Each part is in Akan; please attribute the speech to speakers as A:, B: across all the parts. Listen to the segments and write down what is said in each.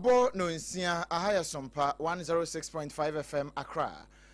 A: Abɔ nonsia, aha yɛ Sompa 106.5 FM Accra.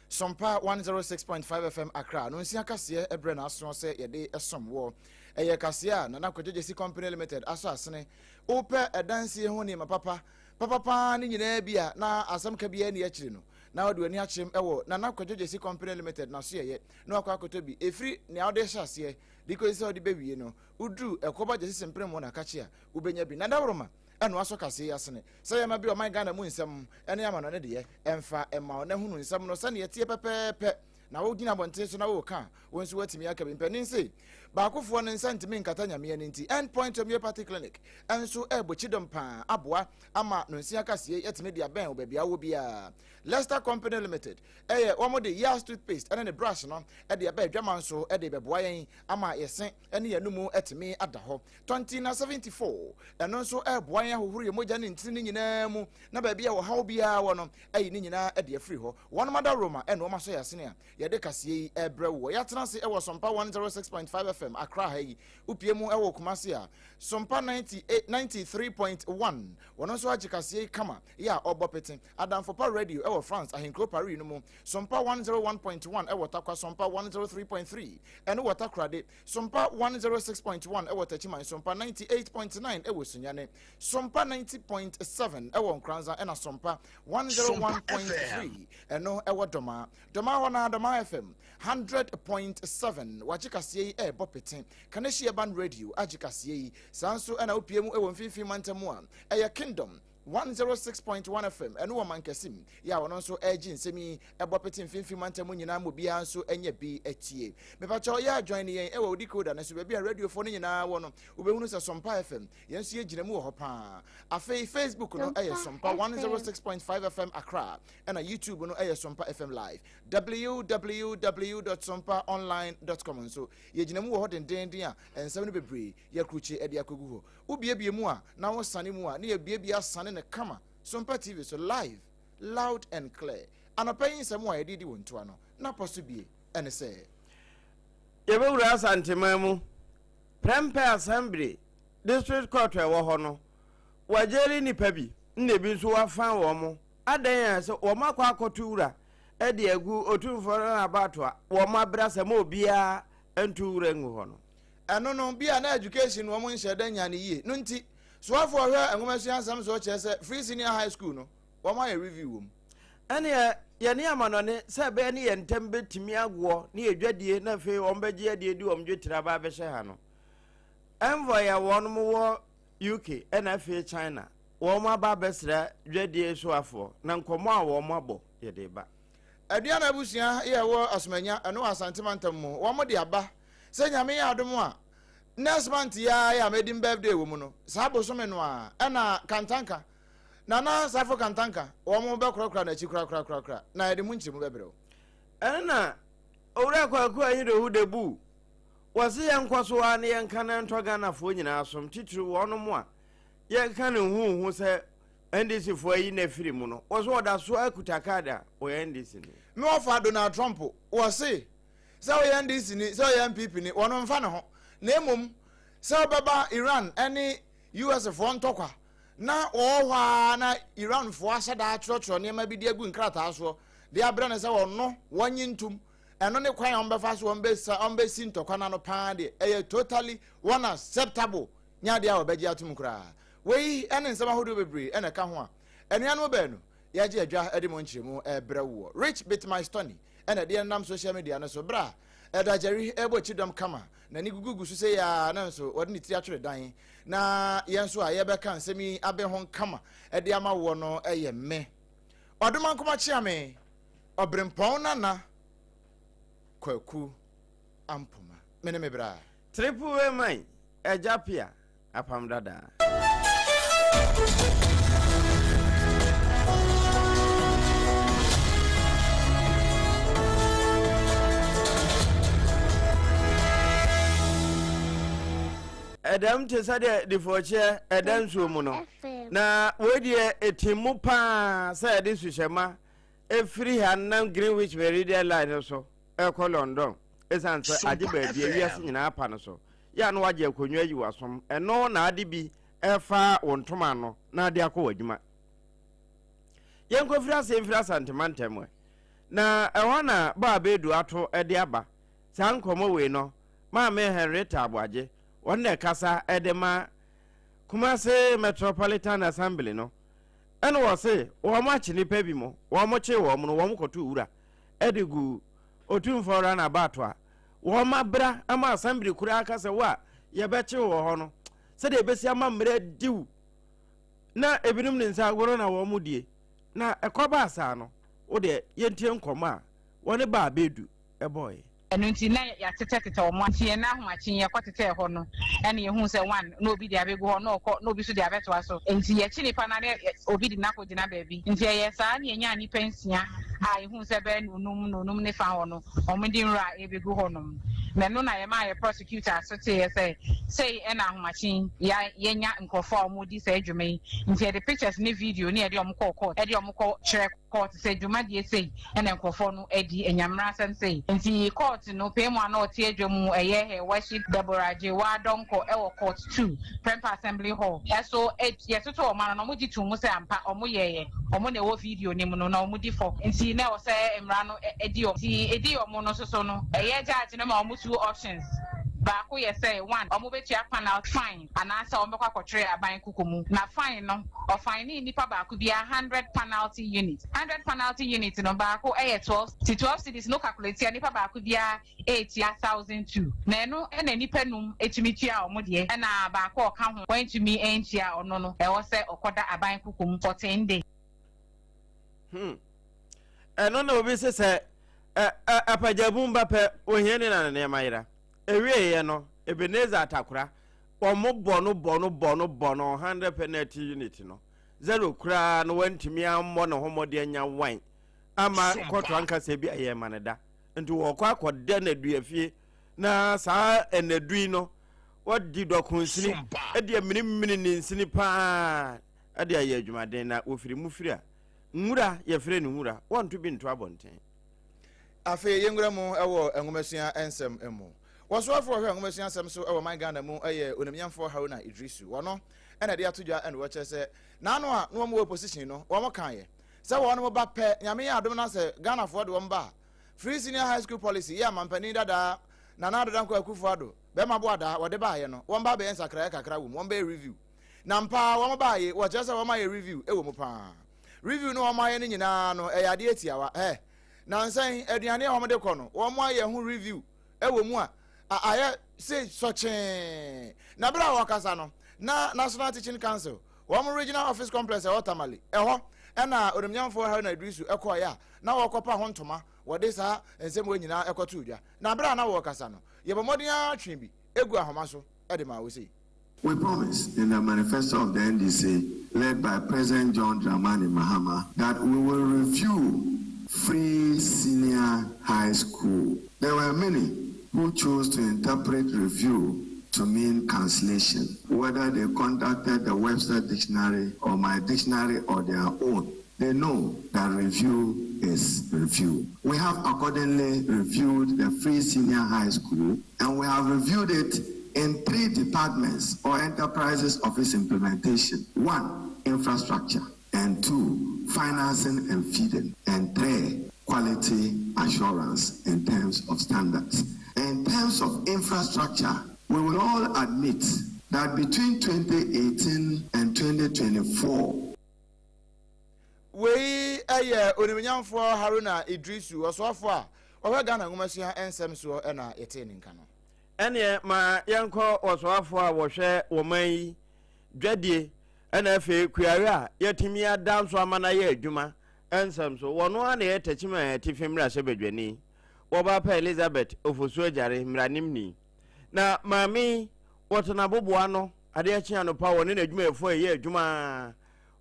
A: Sompa 106.5 FM Accra, nonsia kaseɛ ɛbrɛ n'asoɔ sɛ yɛde som woɔ. Ɛyɛ kaseɛ a Nana Kwadwo Gyasi Company Limited asɔ asene. Wopɛ ɛdansie ho nneɛma papa, papa paa ne nyinaa bi a na asɛm ka biara nni akyire no, na wode w'ani akyerem wɔ Nana Kwadwo Gyasi Company Limited n'asoɛeɛ na wakɔ akɔtɔ bi. Ɛfiri nea wode hyɛ aseɛ de kɔsi sɛ wode bɛwie no, woduru Ɛkɔba Gyasi Semprem wɔ Nakakye a, wobɛnya bi. Na dawuroma ɛna wasɔ kaseɛ yi asene sɛ yɛma bi ɔman Ghana mu nsɛm ne amanɔne deɛ ɛmfa mma wo na hunu nsɛm no sɛdeɛ ɛteɛ pɛpɛɛpɛ na wogyina abɔnten so na woreka a, wo nso woatumi aka bi. Mpanin se, baakofoɔ no nsa ntumi nkata Nyame ani nti, End Point Homeopathy Clinic nso ɛrebɔ kyidɔm paa aboa ama nonsia kaseɛ yi atumi de abɛn wo baabi a wowɔ biara. Lester Company Limited ɛyɛ wɔn de Yas toothpaste ɛne ne brush no ɛde aba adwaman so ɛde bɛboa yɛn ama yɛse ɛne yɛn anomu atumi ada hɔ. Tɔntina 74 ɛno nso ɛreboa yɛn ahohoro yɛn mogya ne ntini no nyinaa mu na baabi a ɔhaw biara wɔ no ayi ne nyinaa de afiri hɔ. Wɔnom adaworoma ɛna wɔn asɔ yɛn asene a yɛde kaseɛ yi ɛrebrɛ woɔ. Yɛatena ase ɛwɔ Sompa 106.5 FM Accra ha yi. Wopie mu ɛwɔ Kumasi a, Sompa 98 93.1 wɔn nso agye kaseɛ yi kama yɛ a ɔbɔ pete. Adamfopa Radio ɛwɔ France ahenkuro Paris no mu. Sompa 101.1 ɛwɔ Tarkwa, Sompa 103.3 ɛno wɔ Takoradi, Sompa 106.1 ɛwɔ Techiman, Sompa 98.9 ɛwɔ Sunyani, Sompa 90.7 ɛwɔ Nkoranza ɛna Sompa 101.3 ɛno ɛwɔ Dɔmaa. Dɔmaa hɔ naa Dɔmaa FM 100.7 wagye kaseɛ yi ɛɛbɔ pete. Kaneshie Urban Radio agye kaseɛ yi. Saa nso ɛna wopie mu ɛwɔ mfimfini mantam mu a ɛyɛ Kingdom 106.1 FM ɛno wɔ Mankasim yɛ a ɔno nso ɛregye nsɛm yi ɛbɔ pete mfimfini mantam mu nyinaa ma obiara nso anya bi atie. Mepakyɛw yɛ a join yɛn ɛwɔ wo decoder no so baabi a radiofoɔ no nyinaa wɔ no wobɛhunu sɛ Sompa FM yɛn nso yɛgyina mu wɔ hɔ paa. Afei Facebook no ɛyɛ Sompa 106.5 FM Accra ɛna YouTube no ɛyɛ Sompa FM Live. www.sompaonline.com nso yɛgyina mu wɔ hɔ dendeenden a nsɛm no bebree yɛakrukye de akɔgu hɔ. Wobiebie mu a na wosane mu a na yɛbiebie asane no kama. Sompa TV so live, loud and clear. Anɔpa yi nsɛm a yɛde di wo ntoa no, n'apɔ so bie ɛne sɛ.
B: Yɛbɛwura Asanteman mu. Prempeh Assembly District Court a ɛwɔ hɔ no, wɔagyɛre nnipa bi na ebi nso wɔafan wɔn. Adɛn a sɛ wɔn akɔ akɔto wura de agu Otumfoɔ no abatoɔ a, wɔn abrɛ asɛm a obiara nto wura ngu hɔ no.
A: Ɛno no, bi a na education no wɔn nhyɛ da nya no yie. No nti, soafoɔ ɔhwɛ nwomasua nsɛm soɔ kyerɛ sɛ free senior high school no, wɔn ayɛ review wɔ mu.
B: Ɛneɛ yɛne amanɔne sɛ ɛbɛyɛ ne yɛn ntam bɛtumi agoɔ ne yɛ dwadie na afei wɔn bɛgye adie de wɔn dwetire aba abɛhyɛ ha no. Envoy a wɔn wɔ UK ɛna afei China wɔn aba abɛsra dwadie soafoɔ na nkɔmmɔ a wɔn abɔ yɛde ba.
A: Aduana abusua yɛ ɛwɔ Asomanya ɛno wɔ Asante mantam mu wɔn de aba sɛ Nyame yɛ adom a next month yi ara yɛ a mɛdi me birthday wɔ mu no saa bosome no ara ɛna Kantanka Nana Safo Kantanka wɔn bɛkorakora n'akyi korakorakorakora na yɛde mu nkyerɛmu bɛbrɛ wo.
B: Ɛna Owura Kwaku Anyidohu Debu wɔse yɛnkɔ so ara na yɛnka na ɛntɔ Ghanafoɔ nyinaa som titiriw wɔnom a yɛka no huuhu sɛ NDC foɔ ayi no afiri mu no wɔse ɔda so ara kuta card a ɔyɛ NDC ni.
A: Me wɔfa Donald Trump wɔse sɛ ɔyɛ NDC ni sɛ ɔyɛ NPP ni wɔn mfa ne ho na mmom sɛ ɔbɛba Iran ne US foɔ ntɔkwa na wɔwɔ hɔ ara na Iran foɔ ahyɛ da atwerɛtwerɛ nneɛma bi de agu nkrataa soɔ de abrɛ no sɛ ɔno wɔnye ntum ɛno ne kwan a wɔbɛfa so wɔbɛsa wɔbɛsi ntɔkwa no ano paa deɛ ɛyɛ totally unacceptable nyɛ adeɛ a wɔbɛgye atom koraa wei ɛne nsɛm ahodoɔ bebree ɛna ɛka ho a anuanom baanu yɛagye adwa de mo nkyerɛmu ɛbrɛ woɔ Rich Bit My Stony ɛna ɛdeɛ nam social media no so berɛ a ɛda Jerry ɛbɔ kyidɔm kama n'ani gugugu so sɛ yɛa na nso wɔde ne tiri atwere dan na yɛn nso a yɛbɛka nsɛm yi abe ho kama ɛde ama woɔ no ɛyɛ me Ɔdomankoma Kyeame Ɔberempɔn Nana Kwaku Ampoma me ne me bra.
B: Triple A man, Agya Pia, Apam Dada. Ɛdɛm te sɛ deɛ difɔkyeɛ ɛda nsuo mu no, na wei deɛ ɛtim mu paa sɛ ɛde suhyɛma ɛfiri ha nam Greenwich Meridian Line no so ɛkɔ London. Ɛsiane sɛ agye baabi a wiase nyinaa pa no so yɛ a na wagye akonnwa ayi w'asom. Ɛno na ade bi ɛfa wo ntoma ano na ade akɔ w'adwuma. Yɛnkɔfiri aseɛ mfiri Asante mantam ɛ. Na ɛhɔ na Baa Bedu ato de aba. Saa nkɔmmɔ wei no, Maame Henrietta Aboagye, ɔno na ɛkasa de ma Kumasi Metropolitan Assembly no. Ɛna wɔse wɔn akye nnipa bi mo, wɔn kye wɔn no, wɔn kɔto wura de gu Otumfoɔ Runabout a wɔn abra ama assembly koraa aka sɛ wo a yɛbɛkye wɔ hɔ no, sɛdeɛ ɛbɛsi ama mmerɛ adiw na ebinom ne nsa agorɔ na wɔn die na ɛkɔbaa saa no, wo deɛ yɛntie nkɔmmɔ a wɔne Baa Bedu bɔeɛ.
C: Ɛno nti na yɛatetɛtetɛ wɔn. Nti yɛn ahomakye yi yɛkɔtetɛɛ hɔ no ɛna yɛhuu sɛ one na obi de abɛgu hɔ na ɔkɔ na obi nso de abɛtoa so. Nti yɛkye nipa no a na obi de no akɔgyina baabi. Nti ɛyɛɛ saa na yɛnyaa nnipa nsia a yɛhuu sɛ bɛyɛ nnɔnum, nnɔnum ne fa hɔ no wɔde nwura rebɛgu hɔnom. Na ɛno na yɛmaa yɛn prosecutor aso teeɛ sɛ sei ɛna ahomakye yi yɛanya nkurɔfoɔ a wɔredi saa dwuma yi. Nti yɛde pictures ne video ne yɛde wɔn kɔɔ court de wɔn kɔ kyerɛ. Court sɛ dwumadie sei na nkurɔfoɔ no adi, anya mmaransɛm sei. Nti court no pɛɛ mu a na ɔte adwa mu ɛyɛ Her Worship Deborah Gyewaa Donkor ɛwɔ Court 2, Prempeh Assembly Hall ɛso yɛtoto wɔn ano na wɔgye too mu sɛ ampa wɔn yɛeɛ, wɔn na ɛwɔ video no mu no na wɔn di fɔ nti na ɛwɔ sɛ mmara no di wɔn. Nti ɛdii wɔn no nso so no ɛyɛ judge no ma wɔn two options, baako yɛ sɛ one wɔbɛtua panel fine, anaasɛ wɔbɛkɔ akɔtwere aban koko mu, na fine no, ɔfinee nipa baako biara hundred panalty unit. Hundred panalty unit no, baako yɛ 12, nti 12 cedis no calculate a, nipa baako biara retua 1,002. Na ɛno na nnipa num tumi tua wɔn deɛ, ɛna baako a ɔka ho wantumi antua, ɔno no, ɛwɔ sɛ ɔkɔda aban koko mu for ten days.
B: Hmm. Ɛno na obi se sɛ apagyabun ba pɛ, ohia ni na ne nneɛma yera. Ewieeɛ no, Ebenezer Atakora, wɔn bɔ no bɔ no bɔ no bɔ no 100 penalty unit no, zero koraa no wantumi ammɔ ne ho mmɔden anya wan ama kɔtɔ ankasa bi a yɛma no da. Nti wɔkɔ akɔda nnaduafie na saa nnadu yi no wɔdi dɔkonsini de aminimini ne nsini paa de ayɛ adwumaden na wɔfiri mu firi a nwura yɛfrɛ no nwura wɔnto bi nto abɔnten.
A: Afei yɛnwura mu wɔ nwomasua nsɛm mu. Wɔsoafoɔ ɔhwɛ nwomasua nsɛm so wɔ man Ghana mu yɛ Onimnyamfoɔ Haruna Iddrisu. Wɔno na ɛde ato dwa na wɔkyerɛ sɛ n'ano a na wɔn wɔ opposition no wɔn kaeɛ sɛ wɔn ba pɛ Nyame yɛ adom na sɛ Ghanafoɔ de wɔn ba a Free Senior High School Policy yɛ amanpanin dadaa Nana Addo Dankwa Akufo-Addo bɛma boadaa wɔde baeɛ no wɔn ba bɛyɛ nsakraeɛ kakra wɔ mu wɔn bɛyɛ review na mpaa wɔn baeɛ wɔkyerɛ sɛ wɔn ayɛ review wɔ mu paa review no wɔn ayɛ no nyinaa no ɛyɛ adeɛ tiawa hɛ Nansa yi, aduane a wɔde kɔ no, wɔayɛ ho review wɔ mu a, ayɛ se sɔkyee. Na bere a wɔkasa no, na National Teaching Council, wɔn Regional Office Complex a ɛwɔ Tamale, ɛhɔ na Onimnyamfoɔ Haruna Iddrisu kɔeɛ a na wɔrekɔpa ho ntoma, wɔde saa nsɛm wei nyinaa kɔtoo dwa. Na bere a na wɔrekasa no, yɛbɔ mmɔden ara twee bi gu ahoma so de maa wo sei.
D: We promise in the manifesto of the NDC led by President John Dramani Mahama that we will review free senior high school. There were many who chose to interpret review to mean cancellation, whether they contacted the Webster Dictionary or my dictionary or their own. They know that review is review. We have accordingly reviewed the free senior high school and we have reviewed it in three departments or enterprises of its implementation. One, infrastructure, and two, financing and feeding, and three, quality assurance in terms of standards. In terms of infrastructure, we will all admit that between 2018 and 2024,
A: Wei yɛ Onimunyamfoɔ Haruna Iddrisu, ɔsoafoɔ a ɔhwɛ Ghana nwomasua nsɛm soɔ na yɛtee ne nka no.
B: Ɛneɛ ma yɛnkɔ ɔsoafoɔ a wɔhwɛ wɔman yi dwadie ɛna afei kuayɔ a yɛatumi ada nso ama no ayɛ adwuma nsɛm so. Wɔno ara na ɛyɛ Techiman Atifi mmarahyɛbadwani, Wɔbaapa Elizabeth Ofosu Agyare, mmaranimni. Na maame yi, wɔte n'aboboano adeɛ kye anɔpa wɔne n'adwumayɛfoɔ ɛyɛ adwuma ara.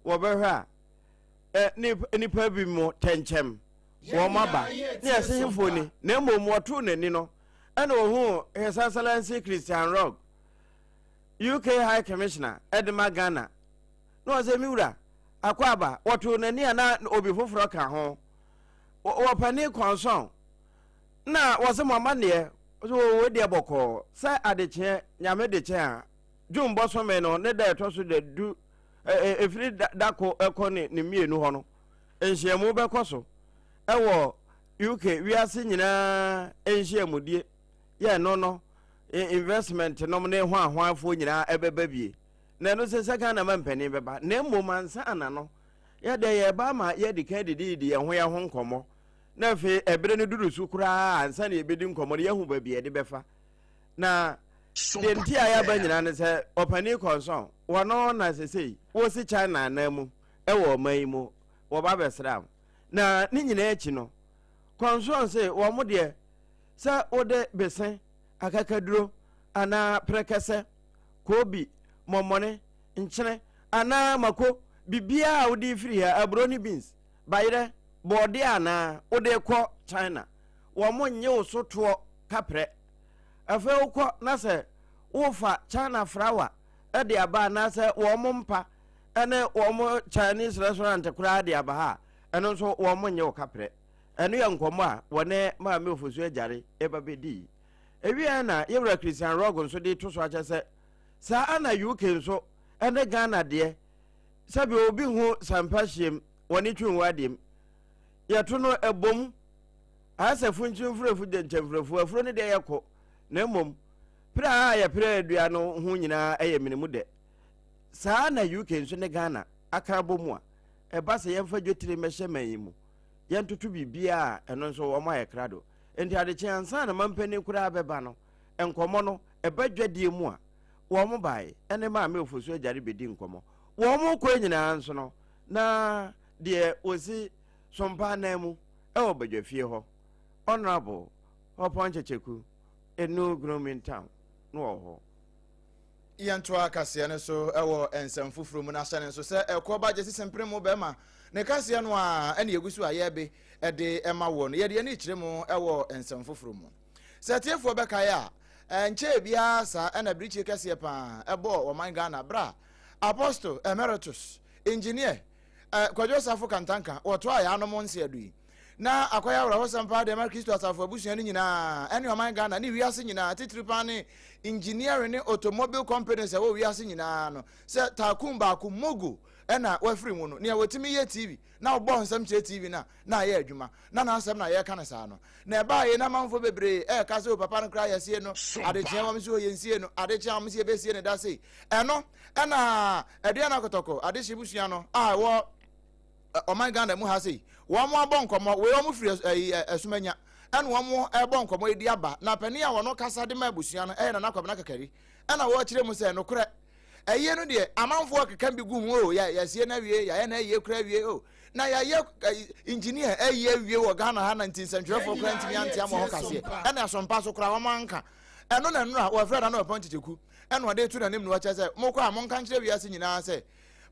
B: Wɔbɛhwɛ a, ɛ, nnipa bi mo tɛnkyɛm wɔn aba ne ɛse hefoɔ ni, na mmom wɔtoo n'ani no, ɛna ohuu His Excellency Christian Rogg, UK High Commissioner ɛde ma Ghana, na ɔsɛ me wura, akɔ aba, wɔtoo n'ani a na obi foforɔ ka ho, wɔpani kɔnsɔn, na wɔsɛ mo amanneɛ, wɔsɛ wɔwɔ deɛ bɔkɔɔ, sɛ adekyeɛ, nyame de kyɛ a, June bɔsome no ne da ɛtɔ so da du ɛfiri da ko ɛkɔ ne ne mmienu hɔ no. Nhyiamu bɛkɔ so wɔ UK wiase nyinaa nhyiamudie yɛ ɛno no investment nom ne hwanhwanfoɔ nyinaa ɛbɛba bie na ɛno sɛ sɛ Ghana ma mpanin bɛba na mmom ansa na no yɛdeɛ yɛba ama yɛadi kan didididi yɛn ho yɛn ho nkɔmmɔ na afei ɛberɛ no duru so koraa ansa na yɛbɛdi nkɔmmɔ no yɛahu baabi yɛde bɛfa na deɛ nti a yɛaba nyinaa ne sɛ ɔpanin kɔnsɔn wɔno na sesei wɔsi China anan mu ɛwɔ ɔman yi mu wɔba bɛsra na ne nyinaa akyi no kɔnsɔn se wɔn deɛ sɛ wode bese akakaduro anaa prɛkɛsɛ koobi mɔmɔne nkyene anaa mako biribiara a wode firi ha aburo ne beans bayerɛ bɔɔde anaa wode kɔ China wɔn nye wo so toɔ kaprɛ afei wokɔ na sɛ wofa China frawa de aba anaasɛ wɔn mpa ne wɔn Chinese restaurant koraa de aba ha a, ɛno nso wɔn nye wo kaprɛ. Ɛno yɛ nkɔmmɔ a wɔne Maame Ofosu Agyare ba bɛdii. Ɛwieɛ na Yɛwura Christian Rogg nso de to so akyɛ sɛ saa ara na UK nso ne Ghana deɛ sɛbi obi hu sampa hyiam wɔne twi nwo adeɛm yɛto no ɛbom ayɛ sɛ funkyiri mfurefu gyenkyɛmfurefu afuro no deɛ yɛkɔ na mmom pere a yɛpere adua no ho nyinaa yɛ mene dɛ. Saa na UK nso ne Ghana aka abɔ mu a ɛba sɛ yɛmfa dwetire mmɛhyɛ man yi mu, yɛntoto biribiara a ɛno nso wɔn ayɛ krado. Enti adekye ansa na mampanin koraa bɛba no, nkɔmmɔ no ɛba dwadie mu a, wɔn bae ɛne Maame Ofosu Agyare bɛdi nkɔmmɔ. Wɔn rekɔ nyinaa nso no, na deɛ wɔsi Sompa anan mu ɛwɔ badwafie hɔ, Honourable Ɔpɔn Kyekyeku, Enu Grooming Town no wɔ hɔ.
A: Yɛntoa kaseɛ no so wɔ nsɛm foforɔ mu na hyɛ no nso sɛ ɛkɔ ba gyesi sempere mu bɛrima ne kaseɛ no a ɛne yɛgu so a yɛbe de ma woɔ no yɛde yɛne kyerɛ mu wɔ nsɛm foforɔ mu. Sɛ atiefoɔ bɛkae a ɛnkyɛɛ biara saa ɛna birikyie kɛseɛ paa ɛbɔɔ ɔman Ghana berɛ a Apostle Emeritus Engineer Kwadwo Safo Kantanka wɔtoaa yɛn anom nseɛ do yi. Na akɔyɛ awerɛhosɛm paa de ama Kristo asafo abusua no nyinaa, ɛne ɔman Ghana ne wiase nyinaa, titiri paa ne engineering ne automobile companies ɛwɔ wiase nyinaa no, sɛ tycoon baako, mogul, ɛna wafiri mu no, nea wɔtumi yɛ TV na ɔbɔ nsɛm kyerɛ TV no a, na ayɛ adwuma. Na n'asɛm na yɛreka no saa no. Na ɛbaa yei na amanfoɔ bebree ɛreka sɛ o papa no koraa yɛsie no, adekyeɛ wɔn nso yɛnsie no, adekyeɛ wɔn nso yɛbɛsie no da sei. Ɛno ɛna Aduana Kɔtɔkɔ adehye busua no a ɛwɔ ɔman Ghana mu ha sei, wɔn abɔ nkɔmmɔ, wei wɔn firi ɛyi Asumanya, ɛna wɔn ɛbɔ nkɔmmɔ edi aba, na panin a wɔn kasa de ma abusua no ɛyɛ Nana Kwabena Kakari, ɛna wɔkyerɛ mu sɛ nokorɛ ɛyie no deɛ amanfoɔ keka bi gu ho o, yɛ yɛsie no awie, yɛayɛ no ayie kora awie o, na yɛayɛ engineer ayi awie wɔ Ghana ha na nti nsɛntwerɛfoɔ kora ntumi ante ama ho kaseɛ, ɛna asompa so kora wɔn anka ɛno na nnora wɔfrɛ na na ɔpɔn kyekyeku ɛna ɔde to n'anim na wɔkyerɛ sɛ mokɔ a monka nkyerɛ wiase nyinaa sɛ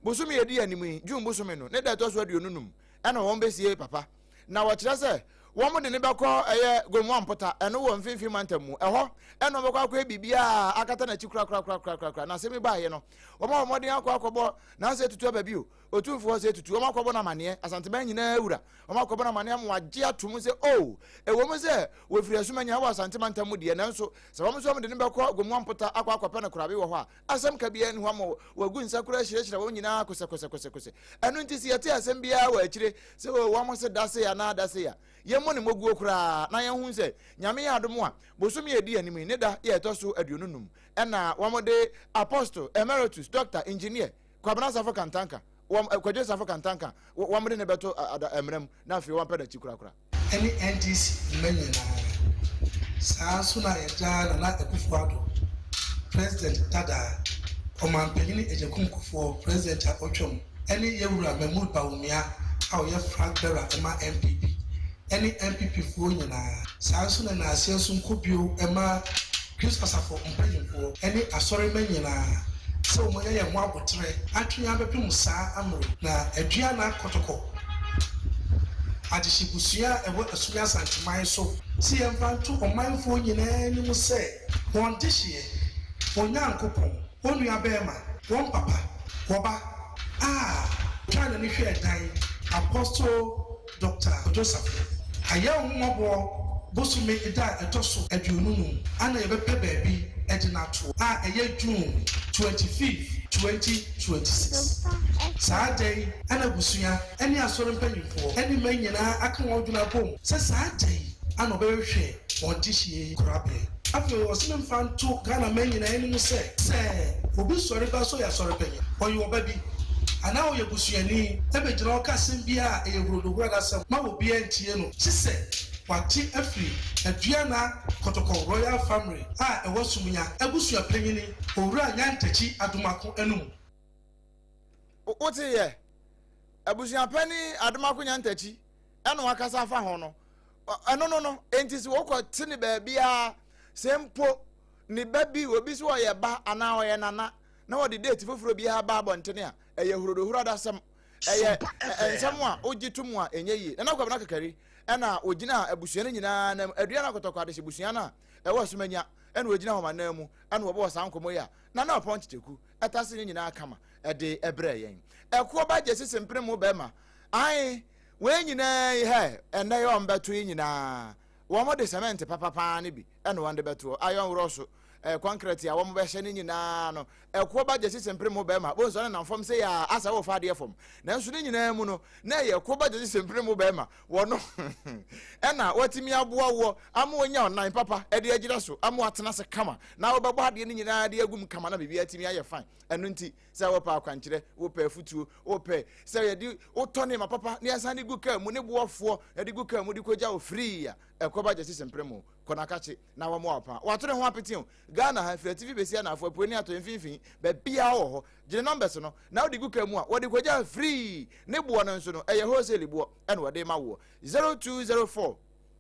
A: Bosome a ɛdi anim yi, June bosome no, ne da ɛtɔ so 25 ɛna wɔn bɛsie papa. Na wɔkyerɛ sɛ wɔn de ne bɛkɔ ɛyɛ Gomoa Mpota, ɛno wɔ mfimfini mantam mu. Ɛhɔ ɛna wɔbɛkɔ akɔyɛ biribiara akata n'akyi korakorakorakorakora. Na asɛm yi baeɛ no, wɔn a wɔn akɔ akɔbɔ nansa etutu aba bio, otumfoɔ sɛ etutu, wɔn akɔbɔ no amaneɛ, Asanteman nyinaa wura, wɔn akɔbɔ no amaneɛ ama wɔagye ato mu sɛ o, oh, ɛwɔ mu sɛ wɔfiri Asumanya wɔ Asante mantam mu deɛ, nanso sɛ wɔn nso wɔn de ne bɛkɔ Gomoa Mpota akɔ akɔpɛ no korabe wɔ hɔ a, Asɛm ka biara nni hɔ ama wɔagu nsa koraa ahyirahyira wɔn nyinaa kosɛkosɛkosɛkosɛ. Ɛno nti sɛ yɛte asɛm biara wɔ akyire sɛ o wɔn se da sei anaa da sei a, yɛmmɔ ne mmɔguo koraa na yɛnhu sɛ Nyame yɛ adom a, bosome a ɛdi anim yi ne da yɛ ɛtɔ so 25 ɛna wɔde Apostle Emeritus Doctor Engineer Kwabena Safo Kantanka, wɔn, Kwadwo Safo Kantanka, wɔde ne bɛto ada amena mu na afei wɔmpɛ n'akyi korakora.
E: ne NDC mma nyinaa. Saa ara nso na yɛgyaa Nana Akufo Addo, President dada, Ɔmanpanyin Agyekum Kufuor, President a ɔtwam, ne Yɛwura Mahmood Bawumia a ɔyɛ flag bearer ma NPP, ne NPP foɔ nyinaa. Saa ara nso na naaseɛ nso nkɔ bio ma Kristo asafo mpanyimfoɔ ne asɔremma nyinaa sɛ wɔanya yɛn ho aboterɛ atwe yɛn abɛpem saa amere yi. Na Aduana Kɔtɔkɔ Adehye busua a ɛwɔ Asumi Asanteman so se yɛmfa nto ɔmanfoɔ nyinaa anim sɛ wɔn dehyeɛ, wɔn Nyankopɔn, wɔn nuabarima, wɔn papa, wɔba a ɔtwaa n'ani hwɛɛ dan, Apostle Dɔkta Kojo Safo, ayɛ wo ho mmɔbɔ bosome da a ɛtɔ so 25 ana yɛbɛpɛ baabi. de no atoɔ a ɛyɛ June 25, 2026. Saa da yi na abusua ne asɔre mpanyimfoɔ ne mma nyinaa aka wɔn adwene abom sɛ saa da yi na wɔbɛhwehwɛ wɔn dehyeɛ yi korabea. Afei ɔse memfa nto Ghana man nyinaa anim sɛ, sɛ obi sɔre ba sɛ ɔyɛ asɔre panyin, ɔyɛ ɔba bi, anaa ɔyɛ busuani bɛgyina hɔ ka asɛm biara a ɛyɛ hurodohuradasɛm ma obiara ntie no, gye sɛ wagye afiri Aduana Kɔtɔkɔ Royal Family a ɛwɔ Sumia abusua panyini Owura Nyantakyi Adomako anum.
A: Wote yɛ? Abusua panin Adomako Nyantakyi ɛna wakasa afa ho no. Ɛno no no, enti sɛ wokɔ te ne baabiara, sɛ mpo ne ba bi, obi sɛ ɔyɛ ba anaa ɔyɛ nana, na wɔde date foforɔ biara ba abɔntene a, ɛyɛ hurodohuradasɛm. Ɛyɛ nsɛm a wogye to mu a ɛnyɛ yie. Nana Kwabena Kakari ɛna ogyina abusua no nyinaa nam Aduana Kɔtɔkɔ adehye busua no a ɛwɔ Asumanya ɛna ogyina wɔn anan mu ɛna wɔbɔɔ saa nkɔmmɔ yi a Nana Ɔpɔn Kyekyeku ɛtase ne nyinaa kama ɛde ɛbrɛɛ yɛn. Ɛkoɔ ba gye sese mpene mu bɛrima ae wei nyinaa yi hɛ ɛnɛ yɛ wɔn bɛto yi nyinaa wɔn de cement papapaa no bi ɛna wɔn de bɛtoɔ iron worɔ so ɛɛ kɔnkrɛt a wɔn bɛhyɛ ne nyinaa no ɛkoɔ ba gyesi sempere mu bɛrima bonso ne nam fam sɛ yɛ asa wɔ fa adeɛ fam nanso ne nyinaa mu no na ɛyɛ ɛkoɔ ba gyesi sempere mu bɛrima wɔno ɛna watumi aboa woɔ ama wɔnya ɔnan papa ɛde agyina so ama watena ase kama na wɔbɛbɔ adeɛ no nyinaa de agum kama na biribi atumi ayɛ fine. Ɛno nti sɛ wopɛ akwankyerɛ, wopɛ afutuo, wopɛ sɛ yɛde wotɔ nneɛma papa na yɛsan de gu kaa mu ne boɔfoɔ yɛde gu kaa mu de kɔgya wo firii a, ɛkɔ ba gyesi sempere mu kɔ na kakye na wɔmmoa wo paa. Wato ne ho apete o. Ghana ha, firi atifi bɛsi anaafoɔ, apuei ne atɔeɛ, mfimfini, baabiara wɔ hɔ. Gye ne numbers no na wode gu kaa mu a, wɔde kɔgya free. Ne boɔ no nso no, ɛyɛ wholesale boɔ ɛna wɔde ma woɔ. 0204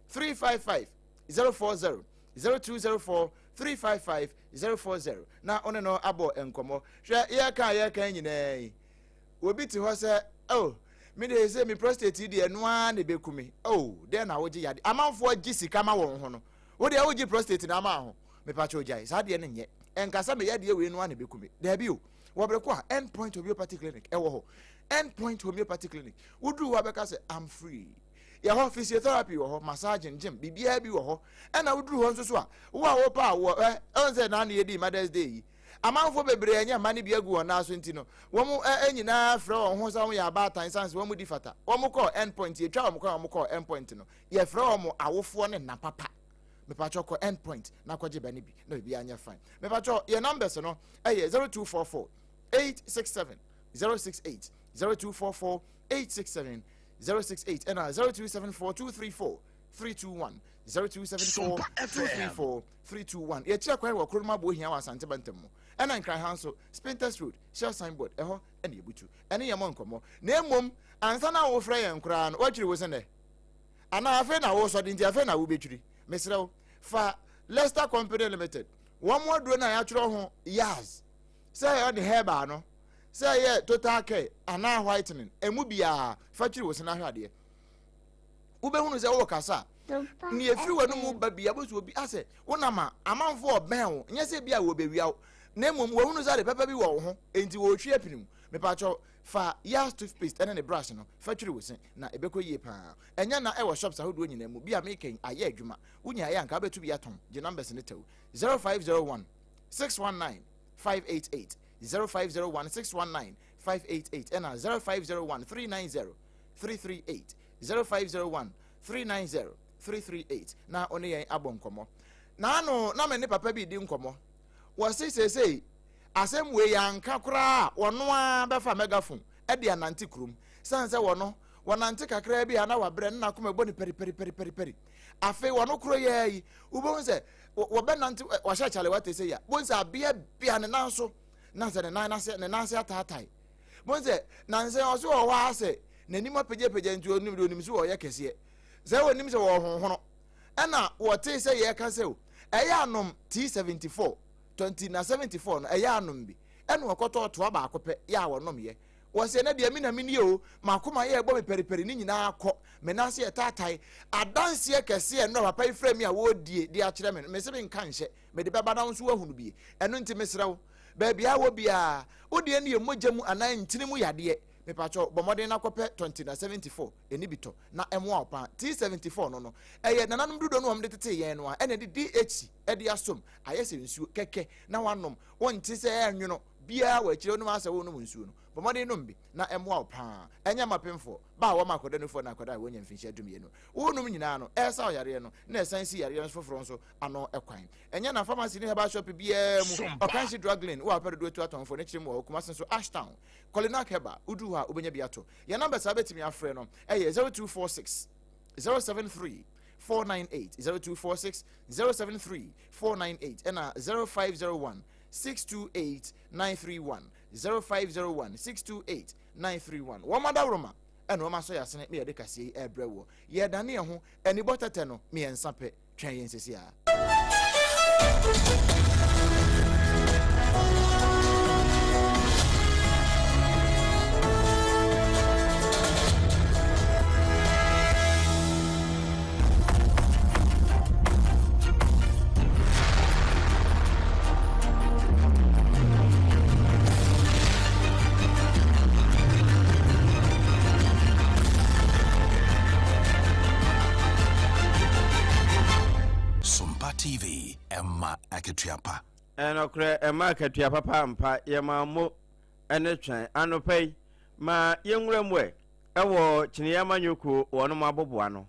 A: 355 040, 0204 355 040 na wo ne no abɔ nkɔmmɔ. Hwɛ, yɛreka a yɛreka nyinaa yi, obi te hɔ sɛ, oh, me deɛ sɛ me prostate yi deɛ ɛno ara na ɛbɛku me. Oh, dɛn na wogye yade? Amanfoɔ gye sika ma wɔn ho no. Wo deɛ wogye prostate na ama ho. Mepakyɛ ogyae, saa deɛ no nyɛ. Ɛnka sɛ meyɛ deɛ wei no ara na ɛbɛku me. Daabi o. Wɔ bere ko a End Point Homeopathy Clinic ɛwɔ hɔ. End Point Homeopathy Clinic. Woduru hɔ a bɛka sɛ I'm free. Yɛ hɔ physiotherapy wɔ hɔ, massaging, gym, biribiara bi wɔ hɔ. Ɛna woduru hɔ nso so a, wo a wopɛ a wɔ ɛ ɛn sɛ naano yɛdii Mother's Day yi. Amanfoɔ bebree anya mma no bi agu wɔn nan so nti no, wɔn ɛ nyinaa frɛ wɔn ho sɛ wɔn yɛ abaatan sane sɛ wɔn di fata. Wɔn kɔɔ End Point, yɛtwa wɔn kwan a wɔn kɔɔ End Point no, yɛfrɛ wɔn awofoɔ ne nna papa. Mepakyɛw kɔ End Point na kɔgye ba no bi na biribiara nyɛ fine. Mepakyɛw yɛn numbers no ɛyɛ 0244 867 068, 0244 867 068 ɛna 0274 234 321, 0274 234 321. Yɛkyerɛ kwan wɔ Korom Aboɔ Hia wɔ Asante Bantam mu ɛna Nkran ha nso Spintex Road Shell signboard ɛhɔ ɛna yɛbutu ɛne yɛn mmɔ nkɔmmɔ. Na mmom ansa na wofrɛ yɛn koraa no woatwiri wo se nnɛ anaa afei na wosɔ de nti afei na wobɛtwiri. Mesrɛ wo fa Lester Company Limited wɔn aduro no a yɛatwerɛ ho Yaz sɛ ɛyɛ ɔde herbal no sɛ ɛyɛ total care anaa whitening ɛmu biara fa twiri wo se no ahwɛ adeɛ. Wobɛhunu sɛ wowɔ kasa a nea ɛfiri w'anomu ba bia bɛsɛ obi asɛ wonam a amanfoɔ ɔbɛn wo nyɛ sɛ bi a wɔbɛwia wo na mmom wɔhunu sɛ ade papa bi wɔ wo ho enti wɔretwi apini mu. Mepakyɛw fa Yaz toothpaste ɛne ne brush no fa twiri wo se na ɛbɛkɔ yie paa. Ɛnyɛ na ɛwɔ shops ahodoɔ nyinaa mu bi a meka yi ayɛ adwuma. Wonyaeɛ a anka wobɛto bi atɔn. Gye numbers no tɛw 0501 619 588, 0501 619 588 ɛna 0501 390 338, 0501 390 338 na wo ne yɛn abɔ nkɔmmɔ. Naano na me ne papa bi di nkɔmmɔ. Wɔse seesei asɛm wei yɛanka koraa a wɔno ara bɛfa megaphone de anante kurom. Sane sɛ wɔno wɔnante kakraa bi a na wabrɛ na n'akoma bɔ ne pɛripɛripɛripɛri. Afei wɔno koro yɛ yi wobɛhu sɛ wɔbɛnante wɔahyɛ kyale wate sɛ ya bohu sɛ abea bia ne nan so na sɛ ne nan ase ne nan ase ataatae. Bohu sɛ nansɛ ɔso wɔ hɔ ara sɛ n'anim apagyapagya nti onim de onim so wɔyɛ kɛseɛ sɛ onim sɛ wɔhohono ɛna wɔte sɛ yɛka sɛ o ɛyɛ anom T74 20 na 74 no ɛyɛ anom bi ɛna ɔkɔtɔ ɔtoa baako pɛ yɛ a wɔnom yɛ wɔsɛ na deɛ me na menie o makoma yɛ ɛbɔ me pɛripɛri ne nyinaa kɔ me nan ase yɛ taatae adanseɛ kɛseɛ nnora papa yi frɛ mi a wɔredie de akyerɛ me no mese me nka nhyɛ mede bɛba na wo nso woahunu bie. Ɛno nti mesrɛ wo, baabi a wɔ biara, wo deɛ no yɛ mogya mu anaa ntini mu yadeɛ. Mepakyɛw, bɔ mmɔden na kɔpɛ Tɔntina 74 ɛni bi tɔ na ɛmmoa wo paa. T74 no no, ɛyɛ nananom dodoɔ no a wɔde tetee yɛn no a ɛna ɛde DHC de asom, ayɛ sɛ nsuo kɛkɛ na woanom, wonte sɛ ɛnwono biara wɔ akyire, wonom ara sɛ worenom nsuo no. Bɔ mmɔden nom bi na ɛmmoa wo paa. Ɛnyɛ mma apemfoɔ, ba a wɔma akwadaa nufoɔ ne akwadaa a wɔanya mfinhyia dumienu. Worenom nyinaa no, ɛresa wo yareɛ no na ɛsan si yareɛ foforɔ nso ano kwan. Ɛnyɛ na pharmacy ne herbal shop biara mu. Ɔkanhye Drug Lane, wo a wopɛ dodoɔ tu atɔnfoɔ ne kyerɛ mu wɔ hɔ, Kumasi nso Ashtown. Kolinak Herbal, woduru hɔ a wobɛnya bi ato. Yɛn numbers a wobɛtumi afrɛ no yɛ 0246 073 498, 0246 073 498 ɛna 0501 628 931, 0501 628 931. Wɔn adaworoma ɛna wɔn asɔ yɛn asene ma yɛde kaseɛ yi ɛrebrɛ woɔ. Yɛredane yɛn ho anibɔ tɛtɛ no mmiɛnsa pɛ. Twɛn yɛn sɛsi ara.
F: Sompa TV, ɛma akatua pa.
B: Ɛnokorɛ ɛma akatua papa ampa yɛma mo ne twɛn anɔpa yi ma yɛnwura mu ɛ ɛwɔ kyeneɛ amanyɔkuo wɔnom aboboano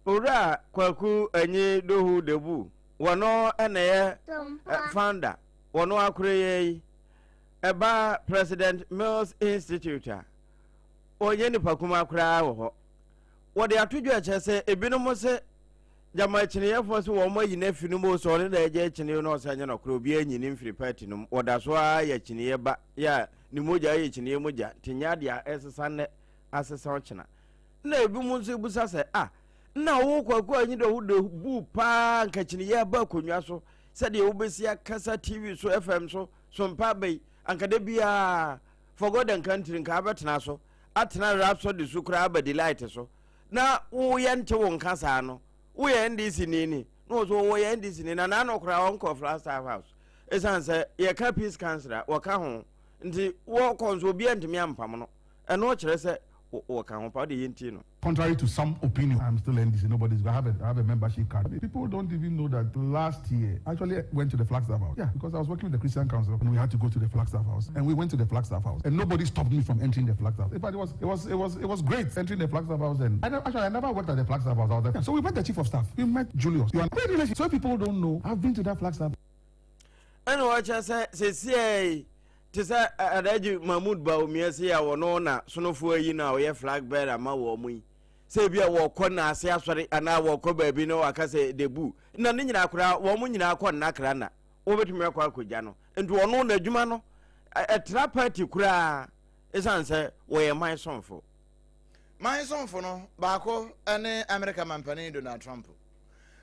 B: Owura Kwaku Anyi Dohu Debu wɔno na ɛyɛ founder wɔno akoreyɛ yi ɛba President Mills Institute a ɔnyɛ nipa kumaa koraa wɔ hɔ. Wɔde ato dwa kyerɛ sɛ ebinom se gyama akyiniyɛfoɔ se wɔn ayi no afi no mu sɛ ɔne na ɛgye akyiniye no ɔsɛ nyɛ nɔkorɛ obiara nyi ne mfiri party no mu wɔda so ara yɛ akyiniye ba yɛ a ne mogya yɛ akyiniye mogya nti nyɛ adeɛ a ɛsesa nnɛ asesa ɔkyena na ebinom nso ebusa sɛ ah na wo Kwaku Anyidoho de bu paa nka akyiniye aba akonnwa so sɛdeɛ wobɛsi akasa TV so FM so so mpa aba yi anka da biara For God and Country nka abɛtena so atena Rhapsody so koraa aba Delight so na woyɛ nte wo nka saa no woyɛ NDC ni ni na wɔ so wɔyɛ NDC ni na n'ano koraa wɔnkɔ Flagstaff House ɛsiane sɛ yɛka Peace Council a wɔka ho nti wɔkɔ nso obiara ntumi ampam no ɛno kyerɛ sɛ wɔka ho pa wode yɛntie no.
G: Contrary to some opinion, I'm still NDC. Nobody's. I have a, I have a membership card. People don't even know that last year I actually went to the Flagstaff House. Yeah, because I was working with the Christian Council and we had to go to the Flagstaff House. And we went to the Flagstaff House and nobody stopped me from entering the Flagstaff. In fact, it was it was it was it was great entering the Flagstaff House. And I never, actually I never worked at the Flagstaff House. I was there. So we met the chief of staff. We met Julius. You are great relationship. So people don't know. I've been to that Flagstaff.
B: ɛna ɔkyerɛ sɛ sɛsiɛ te sɛ Alhaji Mahmood Bawumia sei a ɔno na sonofoɔ ayi no a ɔyɛ flag bearer ma wɔn yi sɛ ebi a wɔkɔ naase asɔre anaa wɔkɔ baabi na waka sɛ debu na ne nyinaa koraa wɔn nyinaa kɔ nnakra na wɔbɛtumi akɔ akɔgya no nti ɔno n'adwuma no ɛtra party koraa ɛsiane sɛ wɔyɛ man somfo.
A: Man somfo no baako ne Amerika mampanin Donald Trump.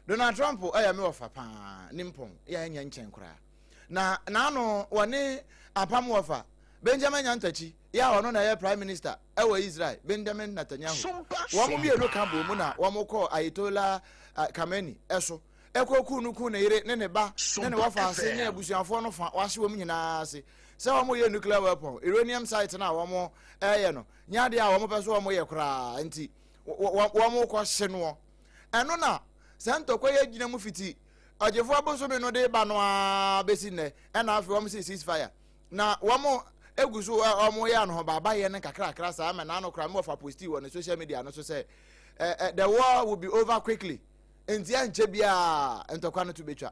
A: Donald Trump yɛ me wɔfa paa, ne mpɔn yɛ ɛnyɛ nkyɛn koraa. Na n'ano wɔne apam wɔfa Benjamin Nyantakyi yɛ a ɔno na ɛyɛ prime minister ɛwɔ Israel, Benjamin Netanyahu. Wɔn mmienu ka bɔ mu na wɔn kɔɔ Ayatollah Khamenei ɛso ɛkɔ kuu no kuu ne yere ne ne ba ne ne wɔfa ase ne abusuafoɔ no fa wɔahye wɔn nyinaa ase sɛ wɔn yɛ nuclear weapon uranium site no a wɔn ɛyɛ no nyɛ adeɛ a wɔn pɛ so wɔn yɛ koraa nti wɔn kɔ hye noɔ. Ɛno na saa ntɔkwa yi agyina mu fiti ɔgyefoɔ abosome no de ba no ara bɛsi nnɛ, ɛna afei wɔn si cease fire na wɔn egu so wɔn yɛ anohobaabayɛ no nkakrakra saa ma n'ano koraa mewɔ fa posti wɔ ne social media no so sɛ ɛ the war will be over quickly nti ɛnkyɛ biara ntɔkwa no to betwa.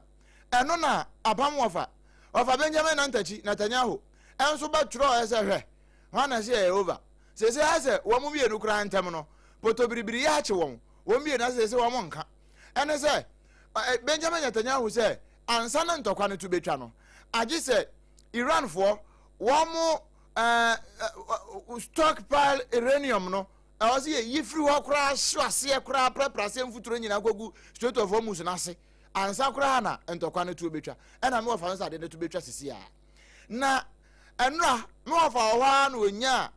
A: Ɛno na apam wɔfa wɔfa Benjamin Nantakyi Netanyahu ɛnso bɛtwerɛ ɛsɛ hwɛ hwan na ɛsɛ yɛ over sese ayɛ sɛ wɔn mmienu koraa ntɛm no potobiribiri yɛ akye wɔn wɔn mmienu asɛ sɛ wɔn nka ɛne sɛ Benjamin Netanyahu sɛ ansa na ntɔkwa no to betwa no agye sɛ Iranfoɔ wɔn ɛɛ stockpile uranium no ɛwɔ sɛ yɛyi firi hɔ koraa hyew aseɛ koraa prapra aseɛ mfuturo nyinaa kɔgu Strait of Hormuz no ase ansa koraa na ntɔkwa no to betwa ɛna me wɔfa no sɛ ade no to betwa sisi a na ɛnora me wɔfa wɔ hɔ ara na onyaa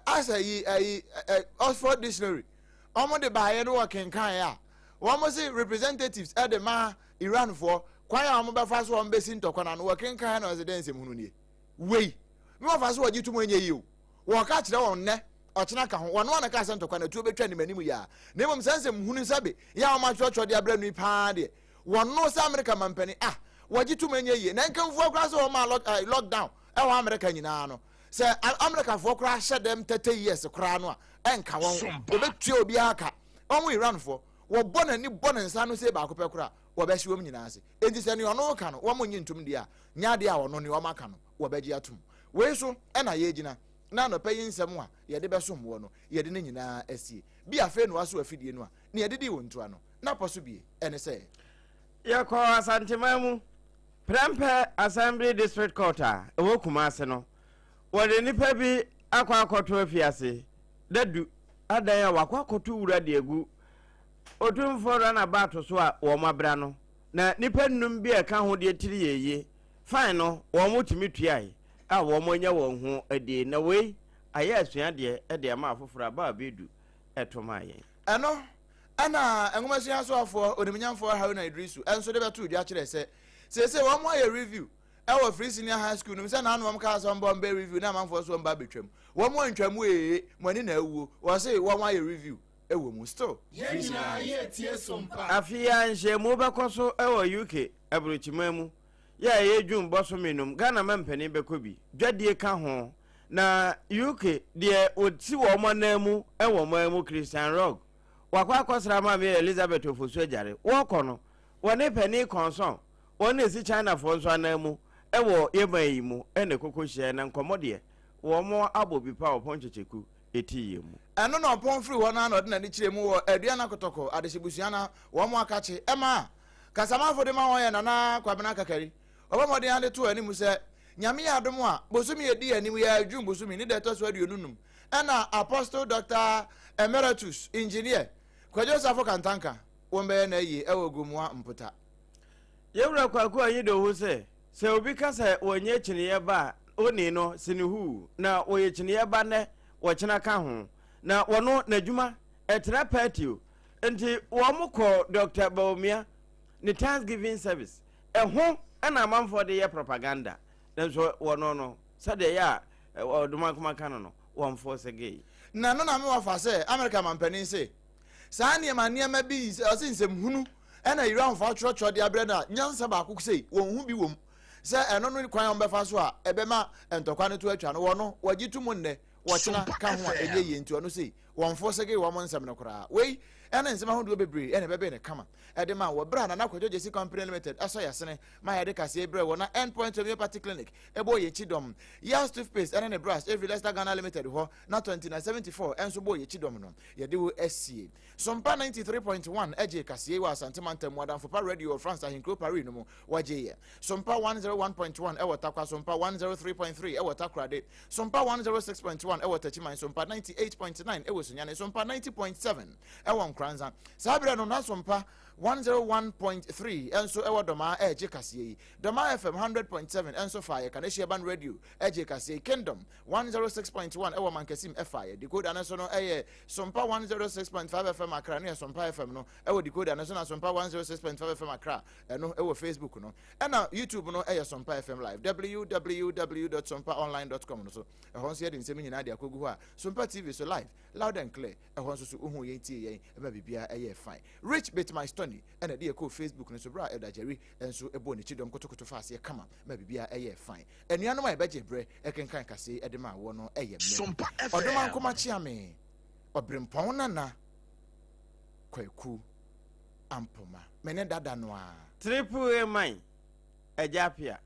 A: asɛ yi ɛyi ɛ Oxford Dictionary wɔn de baayɛ no wɔ kenkan a wɔn se representatives ɛde ma Iran foɔ kwan a wɔn bɛfa so wɔn bɛsi ntɔkwa no ano wɔ kenkan na wɔsɛ dɛ nsɛm hunu nie wei me wɔfa so wɔgye tum ɛnyɛ yie o. Wɔka kyerɛ wɔn nnɛ, ɔkyena ka ho. Wɔn a na kaa sɛ ntɔkwa no atuo bɛtwa anim anim yi ara. Na mmom saa nsɛm hunu sɛbe yɛ a wɔatwerɛtwerɛ de abrɛ no yi paa deɛ, wɔno sɛ Amerika mampanin a wɔgye tom ɛnyɛ yie. Na nkamfoɔ koraa sɛ wɔmaa lock, eh, lockdown ɛwɔ Amerika nyinaa no, sɛ Amerikafoɔ koraa hyɛ dɛm 30 years koraa no a, ɛnka wɔn. Wɔbɛtua obiara ka. Wɔn Iranfoɔ, wɔbɔ n'ani bɔ ne nsa ano sei baako pɛ koraa, wɔbɛhye wɔn nyinaa ase. Enti sɛ nea ɔno reka no wɔn nnye ntom deɛ a, nyɛ adeɛ a ɔno nea wɔn aka no wɔbɛgye atom. Wei so na yɛgyina na anɔpa yi nsɛm a yɛde bɛsom woɔ no, yɛde ne nyinaa asie. Bi afei na woaso afidie no a, nea ɛdidi wo ntoa no, na pɔ so bie, ɛne sɛ.
B: Yɛkɔɔ Asanteman mu, Prempeh Assembly District Court a ɛwɔ Kumasi no, wɔde nnipa bi akɔ akɔto afiase dadu adan a wɔakɔ akɔto wura de agu Otumfoɔ Runabout so a wɔabra no, na nnipa nnum bi a ɛka ho deɛ tiri yɛ yie. Fine no, wɔtumi tuae a wɔanya wɔn ho adie, na wei ayɛ asuadeɛ de ama afoforɔ aba a bɛdu to maa yɛn.
A: Ɛno na Nwomasua Soafoɔ Onimnyamfoɔ Haruna Iddrisu nso de bɛtoo dwa kyerɛɛ sɛ seesei wɔn ayɛ review wɔ Free Senior High School no mu sɛ naano wɔn kaa sɛ wɔn ba wɔn bɛyɛ review na amanfoɔ nso wɔn ba abɛtwam. Wɔn antwam ee, mo ani na awuo. Wɔse wɔn ayɛ review wɔ mu still.
H: Yɛn nyinaa yɛretie som pa.
B: Afe yi ara nhyiamu bɛkɔ so wɔ UK aburokyiman mu yɛ a ɛyɛ June bɔsome no mu. Ghana mampanin bɛkɔ bi. Dwadie ka ho. Na UK deɛ wɔsi wɔn anan mu wɔ ɔman mu Christian Rogg wakɔ akɔsra Maame Elizabeth Ofosu Agyare. Wɔrekɔ no, wɔne panin Kɔnsɔn, wɔn na ɛsi Chinafoɔ nso anan mu wɔ yɛn man yi mu na ɛkɔkɔ hyiaeɛ na nkɔmmɔ deɛ wɔn abɔ bi pa wɔ Pɔnkyɛkyɛku ɛti yɛn mu.
A: Ɛno na ɔpɔn firii hɔ no ara na ɔde n'ani kyerɛɛ mu wɔ Aduana Kotoko adehyebusua no a wɔn akakye ɛma kasamafo de ma wɔn yɛ Nana Kwabena Kakari. Ɔbɔ mmɔden ara de too anim sɛ Nyame yɛ adom a, bosome a ɛdi anim yi ara, June bosome, ne da ɛtɔ so 25 ɛna Apostle Doctor Emeritus Engineer Kwadwo Safo Kantanka wɔn bɛyɛ n'ayie ɛwɔ Gomoa Mpota.
B: Yɛwura Kwaku Anyidoho sɛ, sɛ obi ka sɛ wɔnyɛ kyiniiɛ ba a, onii no sene huu, na wɔyɛ kyiniiɛ ba nnɛ, wɔkyena ka ho. Na wɔno n'adwuma ɛtra patio, nti wɔn kɔɔ Doctor Bawumia ne Thanksgiving service. Ɛho na amanfoɔ de yɛ propaganda, nanso wɔno no, sɛdeɛ ɛyɛ a Ɔdomankoma ka no no, wɔmfoo se gee.
A: Na ɛno na me wɔfa sɛ Amerika mampanin se saa nneɛma nneɛma bi ɔse nsɛmhunu ɛna Iranfoɔ atwerɛtwerɛ de abrɛ no a nyansa baako sei wɔn ho bi wɔ mu sɛ ɛno no kwan a wɔbɛfa so a ɛbɛma ntɔkwa no to atwa no wɔno wɔgye to mu nnɛ wɔkyena ka ho a ɛnyɛ yie nti ɔno sei wɔmfo sege wɔn nsɛm no koraa. Wei ɛne nsɛm ahodoɔ bebree ɛna ɛbɛbɛn no kama ɛde ma wɔ berɛ a Nana Kwadwo Gyesi Company Limited ɛsɔ yɛsene ma yɛde kaseɛ brɛ wɔ na End Point Homeopathy Clinic ɛbɔ yɛn kyidɔm. Yas Toothpaste ɛne ne brush ɛfiri Leicester Ghana Limited hɔ na 2974 ɛnso bɔ yɛn kyidɔm no yɛde wo asie. Sompa 93.1 ɛgyee kaseɛ wɔ Asante Mantam mu Adamfopa Radio wɔ France ahenkuro Paris no mu wɔgyeeɛ. Sompa 101.1 ɛwɔ Tarkwa Sompa 103.3 ɛwɔ Takoradi Sompa 106.1 ɛwɔ Techiman Sompa 98.9 ɛwɔ Sunyani Sompa 90.7 ɛwɔ Nkoranza. Saa berɛ no na Sompa 101.3 nso ɛwɔ Dɔmaa ɛregye kaseɛ yi. Dɔmaa FM 100.7 nso faeɛ. Kaneshie Urban Radio ɛgye kaseɛ yi. Kingdom 106.1 ɛwɔ Mankasim ɛfaeɛ. Decoder no so no ɛyɛ Sompa 106.5 FM Accra, ɛno yɛ Sompa FM no ɛwɔ decoder no so na Sompa 106.5 FM Accra ɛno ɛwɔ Facebook no. Ɛna YouTube no ɛyɛ Sompa FM Live, www.sompaonline.com no so. Ɛhɔ nso yɛde nsɛm nyinaa de akɔgu hɔ a Sompa TV so live, loud and clear. Ɛhɔ nso so wohu yɛn tie yɛn ɛma biribiara ɛyɛ fine. Rich Bit My Stony ɛna ɛde yɛ kɔɔ Facebook no so berɛ a Elder Jerry nso bɔɔ ne kyidɔm kotokoto faa aseɛ kama ma biribiara ɛyɛɛ fine. Anuanom a yɛbɛgye berɛ ɛkenkan kaseɛ yi ɛde maa woɔ no ɛyɛ me Ɔdomankoma Kyeame, Ɔberempɔn Nana Kwaku Ampoma. Me ne dada no ara.
B: Triple A man, Agya Appiah.